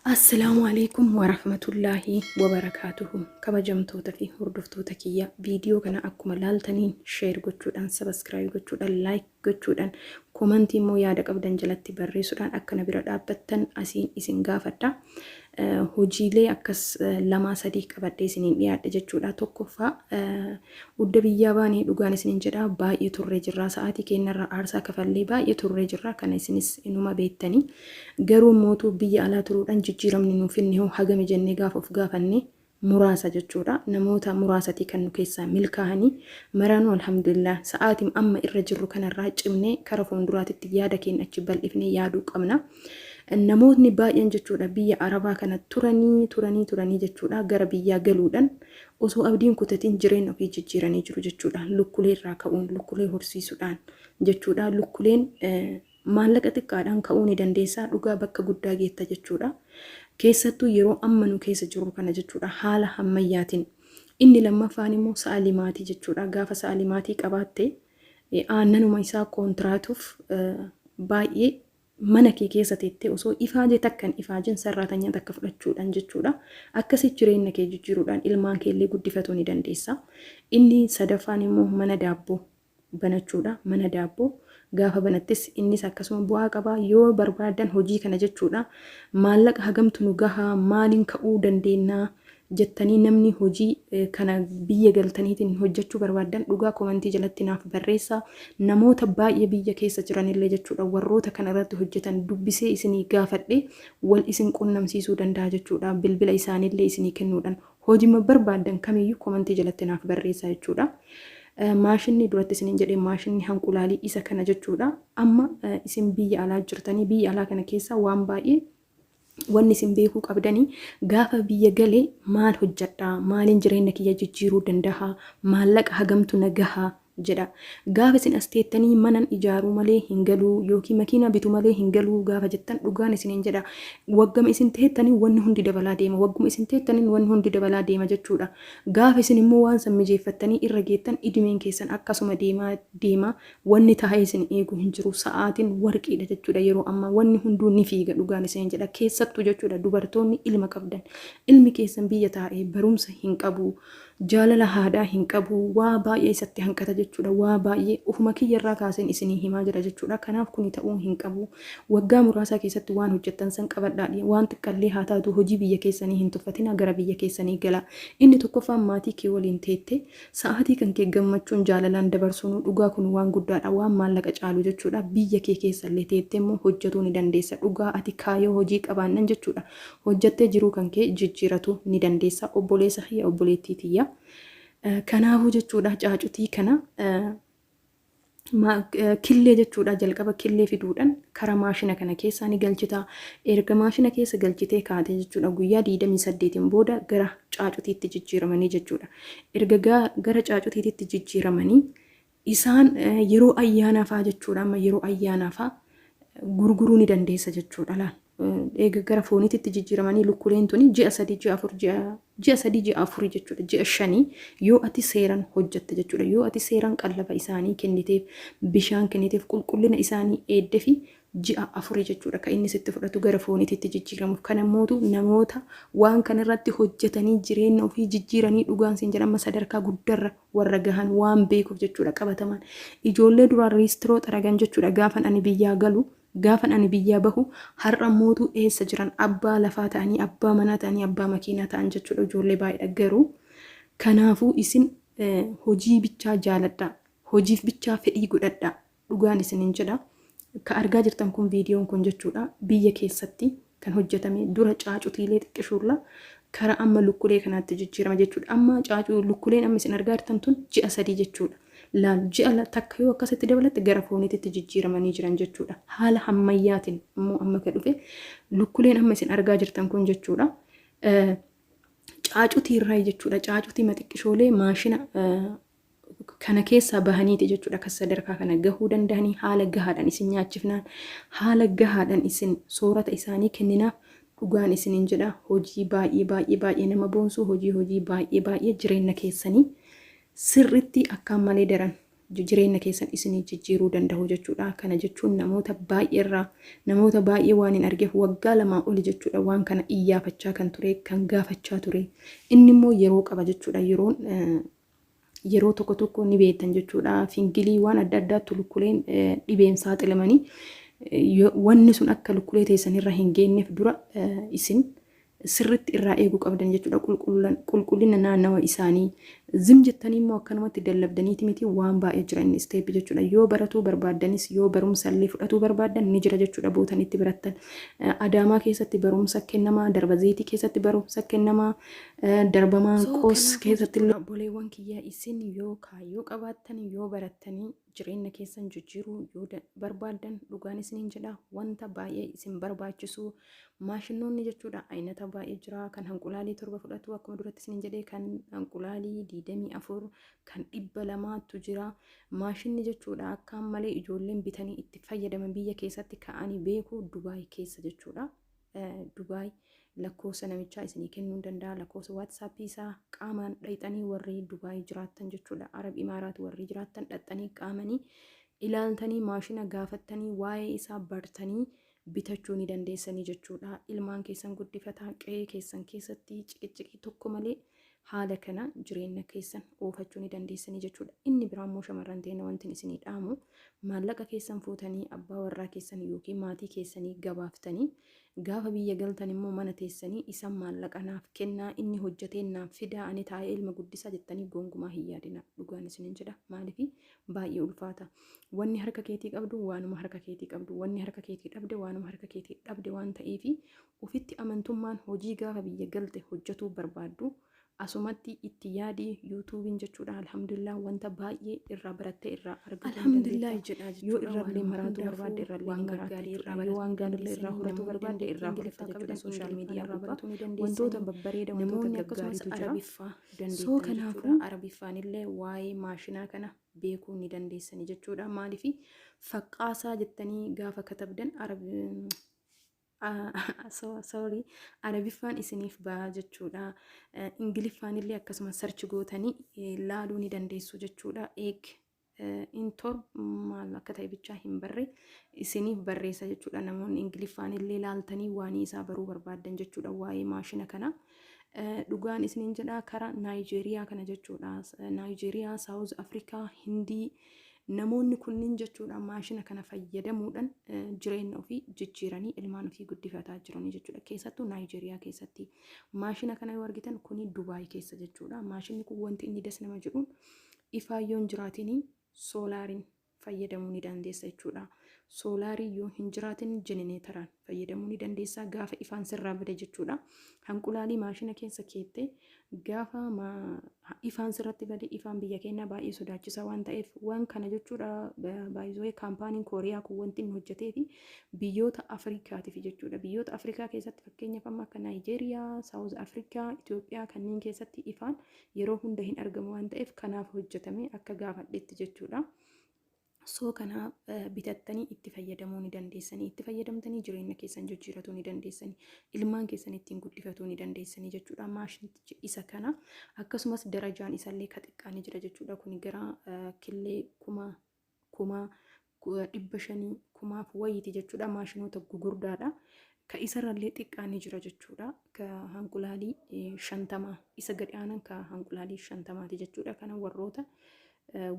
Assalaamu alaikum warahmatullaahi wabarakaatuhu. Kabajamtoota fi hordoftoota kiyya, viidiyoo kana akkuma laaltaniin share gochuudhaan, subscribe gochuudhaan, like gochuudhaan, komantii immoo yaada qabdan jalatti barreessuudhaan akka na bira dhaabbattan asiin isin gaafadha. Hojiilee akkas lamaa sadii qabadhee isiniin dhiyaadhe jechuudha. Tokkoffaa, udda biyyaa baanee, dhugaan isiniin jedha, baay'ee turree jirra. Sa'aatii keenyarraa aarsaa kafallee baay'ee turree jirra. Kana isinis inuma beektanii. Garuu mootuu biyya alaa turuudhaan jijjiiramni nuuf finne hoo hagami jennee gaafa of gaafanne muraasa jechuudha. Namoota muraasatii kan nu keessaa milkaa'anii maraanuu, alhamdulillah. Sa'aatiin amma irra jirru kanarraa cimnee kara fuulduraatitti yaada keenya achi bal'ifnee yaaduu qabna. Namootni baay'een jechuudha biyya Arabaa kana turanii turanii turanii jechuudha gara biyyaa galuudhaan osoo abdiin kutatiin jireenya ofii jijjiiranii jiru jechuudha. Lukkulee irraa ka'uun, lukkulee horsiisuudhaan jechuudha. Lukkuleen maallaqa xiqqaadhaan ka'uu ni dandeessaa, dhugaa bakka guddaa geetta jechuudha. Keessattuu yeroo amma nu keessa jirru kana jechuudha, haala ammayyaatiin. Inni lammaffaan immoo sa'a limaatii jechuudha. Gaafa sa'a limaatii qabaatte, aannanuma isaa koontiraatuuf baay'ee mana kee keessa teettee osoo ifaajee takka hin ifaajin sarraatanyaa takka fudhachuudhaan jechuudha. Akkasii jireenya kee jijjiiruudhaan ilmaan kee illee guddifatuu ni dandeessa. Inni sadaffaan immoo mana daabboo banachuudha. Mana daabboo gaafa banattis innis akkasuma bu'aa qaba. Yoo barbaadan hojii kana jechuudha. Maallaqa hagamtu nu gahaa, maaliin ka'uu dandeenya jettanii namni hojii kana biyya galtaniitiin hojjechuu barbaaddan, dhugaa komantii jalatti naaf barreessaa. Namoota baay'ee biyya keessa jiranillee jechuudha, warroota kana irratti hojjetan dubbisee isinii gaafadhe wal isin qunnamsiisuu danda'a jechuudha. Bilbila isaaniillee isinii kennuudhaan hojima barbaaddan kamiyyuu komantii jalatti naaf barreessaa jechuudha. Maashinni duratti isiniin jedhee, maashinni hanqulaalii isa kana jechuudha. Amma isin biyya alaa jirtanii, biyya alaa kana keessa waan baay'ee wanni isin beekuu qabdanii, gaafa biyya gale maal hojjedha, maaliin jireenya kiyya jijjiiruu danda'a, maallaqa hagamtu na gaha jedha. Gaafa isin as teettanii manan ijaaruu malee hin galuu yookiin makiinaa bitu malee hin galuu gaafa jettan, dhugaan isiniin jedha, waggama isin teettanii wanni hundi dabalaa deema, wagguma isin teettaniin wanni hundi dabalaa deema jechuudha. Gaafa isin immoo waan san mijeeffattanii irra geettan, idimeen keessan akkasuma deemaa deema. Wanni taa'ee isin eegu hin jiru. Sa'aatiin warqiidha jechuudha. Yeroo ammaa wanni hunduu ni fiiga, dhugaan isin jedha. Keessattuu jechuudha, dubartoonni ilma qabdan, ilmi keessan biyya taa'ee barumsa hin qabu, jaalala haadhaa hin qabu, waa baay'ee isatti hanqata jechuudha. Waa baay'ee ofuma kiyyarraa kaaseen isinii himaa jira jechuudha. Kanaaf kuni ta'uu hin qabu. Waggaa muraasaa keessatti waan hojjettan san qabadhaa, waan xiqqallee haa taatu, hojii biyya keessanii hin tuffatina, gara biyya keessanii gala. Inni tokkoffaan, maatii kee waliin teette sa'aatii kan kee gammachuun jaalalaan dabarsuun, dhugaa kun waan guddaadha, waan maallaqa caalu jechuudha. Biyya kee keessallee teettee immoo hojjetuu ni dandeessa. Dhugaa ati kaayoo hojii qabaannan jechuudha, hojjettee jiruu kan kee jijjiiratu ni dandeessa, obboleessa kiyya, obboleettii tiyya. Kanaafuu jechuudha, caacutii kana killee jechuudha, jalqaba killee fiduudhaan kara maashina kana keessaa ni galchita. Erga maashina keessa galchitee kaate jechuudha, guyyaa 28n booda gara caacutiitti jijjiiramanii jechuudha. Erga gara caacutiitti jijjiiramanii isaan yeroo ayyaanaa fa'aa jechuudha, amma yeroo ayyaanaa fa'aa gurguruu ni dandeessa jechuudha laal. Eega gara fooniititti jijjiiramanii lukkuleen tuni ji'a 3, ji'a 4, ji'a 3, ji'a 4 jechuudha, ji'a 5 yoo ati seeran hojjatte jechuudha, yoo ati seeran qallaba isaanii kenniteef, bishaan kenniteef, qulqullina isaanii eedde fi ji'a 4 jechuudha kan inni sitti fudhatu gara fooniititti jijjiiramuuf. Kana mootu namoota waan kanarratti hojjetanii jireenya ofii jijjiiranii, dhugaan siin jedhama, sadarkaa guddarra warra gahan waan beekuuf jechuudha qabataman. Ijoollee duraan riistiroo xaragan jechuudha gaafan ani biyyaa galu, gaafan ani biyyaa bahu, har'a mootuu eessa jiran? Abbaa lafaa ta'anii, abbaa manaa ta'anii, abbaa makiinaa ta'an jechuudha, ijoollee baay'eedha garuu. Kanaafuu isin hojii bichaa jaaladhaa, hojiif bichaa fedhii godhadhaa, dhugaan isinin jedha. Ka argaa jirtan kun, viidiyoon kun jechuudha, biyya keessatti kan hojjetame. Dura caacutiilee xiqqishuurla kara amma lukkulee kanaatti jijjiirama jechuudha. Amma caacuu lukkuleen amma isin argaa jirtan tun ji'a 3 jechuudha. Laal, ji'a takka yoo akkasitti dabalatte gara fooniititti jijjiiramanii jiran jechuudha. Haala hammayyaatiin immoo amma ka dhufe lukkuleen amma isin argaa jirtan kun jechuudha. Caacutii irraa jechuudha. Caacutii maxiqqishoolee maashina kana keessaa bahaniiti jechuudha kan sadarkaa kana gahuu danda'anii. Haala gahaadhaan isin nyaachifnaan, haala gahaadhaan isin soorata isaanii kenninaaf, dhugaan isinin jedha, hojii baay'ee baay'ee baay'ee nama boonsu, hojii baay'ee baay'ee jireenya keessanii sirritti akkaan malee daran Jireenya keessan isinii jijjiiruu danda'u jechuudha. Kana jechuun namoota baay'eerraa, namoota baay'ee waan hin argeef, waggaa 2 oli jechuudha waan kana iyyaafachaa kan ture, kan gaafachaa ture. Inni immoo yeroo qaba jechuudha. Yeroon yeroo tokko tokko ni beektan jechuudha. Fingilii waan adda addaatti lukkuleen dhibeen saaxilamanii, wanni sun akka lukkulee teessanirra hin geenyeef dura isin sirritti irraa eeguu qabdan jechuudha. Qulqullina naannawa isaanii zim jettanii immoo akkanumatti dallabdaniiti miti, waan baay'ee jira inni step jechuudha. Yoo baratuu barbaaddanis, yoo barumsa illee fudhatuu barbaaddan ni jira jechuudha bootan itti barattan. Adaamaa keessatti barumsa kennamaa, Darba Zeetii keessatti barumsa kennamaa, Darba Maanqoos keessatti illee. Obboleewwan kiyya, isin yoo kaayyoo qabaattan, yoo barattanii jireenya keessan jijjiiruu yoo barbaaddan, dhugaan isiniin jedha, wanta baay'ee isin barbaachisu maashinoonni jechuudha. Aynata baay'ee jira, kan hanqulaalii 7 fudhatu, akkuma duratti isiniin jedhee, kan hanqulaalii 24, kan 200tu jira. Maashinni jechuudha akkaan malee ijoolleen bitanii itti fayyadaman biyya keessatti ka'anii beeku Dubaay keessa jechuudha. Dubaay lakkoofsa namichaa isinii kennuu hin danda'a. Lakkoofsa WhatsAppii isaa qaamaan dhayxanii, warri Dubaay jiraattan jechuudha. Arab Imaaraat warri jiraattan dhaxxanii qaamanii ilaaltanii, maashina gaafattanii, waa'ee isaa bartanii bitachuu ni dandeessanii jechuudha. Ilmaan keessan guddifataa, qe'ee keessan keessatti ciqiciqii tokko malee haala kana jireenya keessan oofachuu ni dandeessanii jechuudha. Inni biraa immoo shamarran teena wanti isinii dhaamu, maallaqa keessan fuutanii abbaa warraa keessan yookiin maatii keessanii gabaaftanii, gaafa biyya galtan immoo mana teessanii isan maallaqa naaf kennaa, inni hojjetee naaf fidaa, ani taa'ee ilma guddisaa jettanii gonkumaa hin yaadina, dhugaan isinin jedha. Maaliif? Baay'ee ulfaata. Wanni harka keetii qabdu waanuma harka keetii qabdu, wanni harka keetii dhabde waanuma harka keetii dhabde waan ta'eefi, ofitti amantummaan hojii gaafa biyya galte hojjetuu barbaaddu asumatti itti yaadi. YouTubeiin jechuudha, alhamdulillah, wanta baay'ee irraa barattee irraa argachuu Alhamdulillah jedha. Yoo irrallee maraatuu barbaadde irrallee ni maraata jechuudha. Yoo waan gaarii irraa horatuu barbaadde irraa horatta jechuudha. Social media gubbaa wantoota babbareeda, wantoota gaggaariitu jira. Arabiffaa soo kanaafuu Arabiffaan illee waa'ee maashinaa kana beekuu ni dandeessani jechuudha. Maaliif? Faqqaasaa jettanii gaafa katabdan Arab, sorry, Arabiffaan isiniif ba'a jechuudha. Ingiliffaan illee akkasuma search gootanii laaluu ni dandeessu jechuudha. Eeg intor maal akka ta'e bichaa hin barre, isiniif barreessa jechuudha. Namoonni Ingiliffaan illee laaltanii waan isaa baruu barbaaddan jechuudha waa'ee maashina kana. Dhugaan isiniin jedha, karaa Naayijeeriyaa kana jechuudha. Naayijeeriyaa, South Afrikaa, Hindii, namoonni kunniin jechuudha maashina kana fayyadamuudhaan jireenya ofii jijjiiranii ilmaan ofii guddifataa jiranii jechuudha. Keessattuu Naayijeeriyaa keessatti maashina kana yoo argitan, kuni Dubaay keessa jechuudha. Maashinni kun wanti inni das nama jedhuun ifaa yoo hin jiraatinii soolariin fayyadamuu ni dandeessa jechuudha. Soolarii yoo hin jiraatin jenereetaraan fayyadamuu ni dandeessa gaafa ifaan sirraa bade jechuudha. Hanqulaalii maashina keessa keettee gaafa ifaan sirratti bade, ifaan biyya keenyaa baay'ee sodaachisaa waan ta'eef waan kana jechuudha. Baay'ee kaampaaniin Kooriyaa kun wanti inni hojjetee fi biyyoota Afrikaatiif jechuudha. Biyyoota Afrikaa keessatti, fakkeenyaaf amma akka Naayijeeriyaa, South Afrikaa, Itoophiyaa kanneen keessatti ifaan yeroo hunda hin argamu waan ta'eef kanaaf hojjetame akka gaafadhetti jechuudha. Soo kanaaf bitattanii itti fayyadamuu ni dandeessanii. Itti fayyadamtanii jireenya keessan jijjiiratuu ni dandeessanii. Ilmaan keessan ittiin guddifatuu ni dandeessanii jechuudha. Maashinichi isa kana. Akkasumas darajaan isallee ka xiqqaa ni jira jechuudha. Kuni gara killee 500,000, kumaaf wayiiti jechuudha. Maashinoota gugurdaadha. Ka isarrallee xiqqaa ni jira jechuudha. Ka hanqulaalii 50, isa gadi aanan ka hanqulaalii 50ti jechuudha. Kana warroota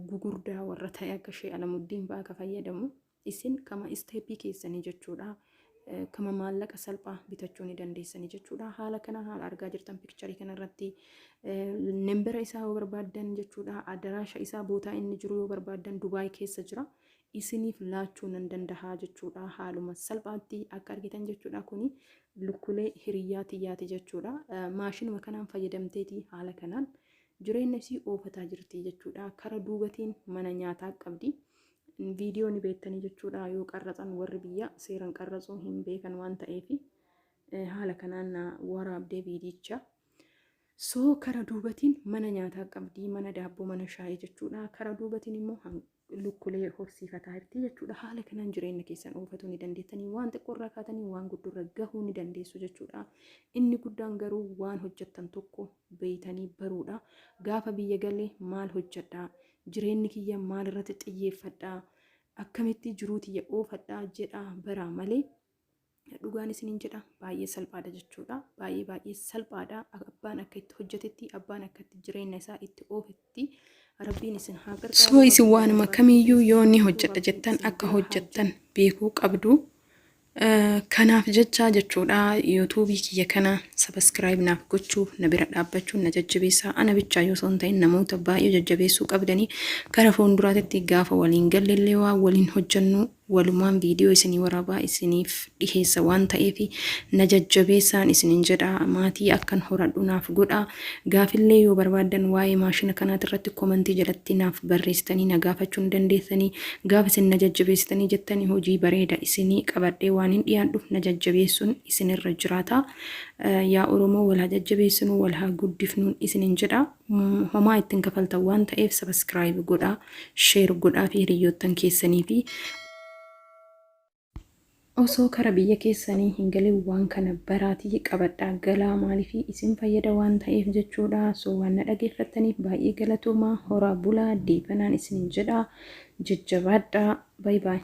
gugurdaa warra ta'e akka ishee Alamuddiin fa'aa ka fayyadamu, isin kama stepii keessanii jechuudha. Kama maallaqa salphaa bitachuu ni dandeessanii jechuudha. Haala kana haala argaa jirtan pictureii kanarratti nembera isaa yoo barbaaddan jechuudha. Adaraasha isaa, bootaa inni jiru yoo barbaaddan, Dubaay keessa jira. Isiniif laachuu nan danda'a jechuudha. Haaluma salphaatti akka argitan jechuudha. Kuni lukkulee hiriyyaa tiyyaati jechuudha. Maashinuma kanaan fayyadamteeti haala kanaan jireenya isii oofataa jirti jechuudha. Kara duubatiin mana nyaataa qabdi. Viidiyoo ni beektanii jechuudha. Yoo qarratsan warri biyya seeran qarratsuu hin beekan waan ta'eef haala kanaan na waraabdee viidiyicha. Soo kara duubatiin mana nyaataa qabdi. Mana daabboo, mana shaayii jechuudha. Kara duubatiin immoo lukkulee horsiifataa jirti jechuudha. Haala kanaan jireenya keessan oofatuu ni dandeettanii, waan xiqqoorraa kaatanii waan guddoorra gahuu ni dandeessu jechuudha. Inni guddaan garuu waan hojjettan tokko beeytanii baruudha. Gaafa biyya galee maal hojjedhaa? Jireenyi kiyya maalirratti xiyyeeffadhaa? Akkamitti jiruu tiyya oofadhaa jedhaa baraa malee, dhugaan isiniin jedha, baay'ee salphaadha jechuudha. Baay'ee baay'ee salphaadha. Abbaan akka itti hojjetetti, abbaan akka itti jireenya isaa itti oofetti, Rabbiin isin haa gargaaru. So isin Rabbiin waanuma barbaadu kamiyyuu yoo ni keessattuu hojjedha Rabbiin jettan isin akka bira haa hojjettan jiru. beekuu qabdu. Kanaaf jecha jechuudha, yuutuubii kiyya kana subscribe naaf gochuu, na bira dhaabbachuun na jajjabeessaa. Ana bichaa yoo osoo hin ta'in namoota baay'ee jajjabeessuu qabdanii. Gara fuulduraatitti gaafa waliin gallellee waa waliin hojjennu, walumaan viidiyoo isinii waraabaa isiniif dhiheessa waan ta'eef, na jajjabeessaan isinin jedha. Maatii akkan horadhu naaf godha. Gaafillee yoo barbaaddan waa'ee maashina kanaati irratti komantii jalatti naaf barreessitanii na gaafachuu ni dandeessanii. Gaafa isin na jajjabeessitanii jettanii, hojii bareeda isinii qabadhee waan hin dhiyaadhuuf, na jajjabeessuun isinirra jiraata. Yaa Oromoo, wal haa jajjabeessinu, wal haa guddifnuun isinin jedha. Homaa ittiin kafaltan waan ta'eef, subscribe godhaa, share godhaa fi hiriyoottan keessanii fi osoo kara biyya keessanii hin galin waan kana baraatii qabadhaa galaa. Maaliif isin fayyada waan ta'eef jechuudha. So waan na dhageeffattaniif baay'ee galatoomaa. Horaa bulaa, deebanaan isinin jedha. Jajjabaadhaa. Bye bye.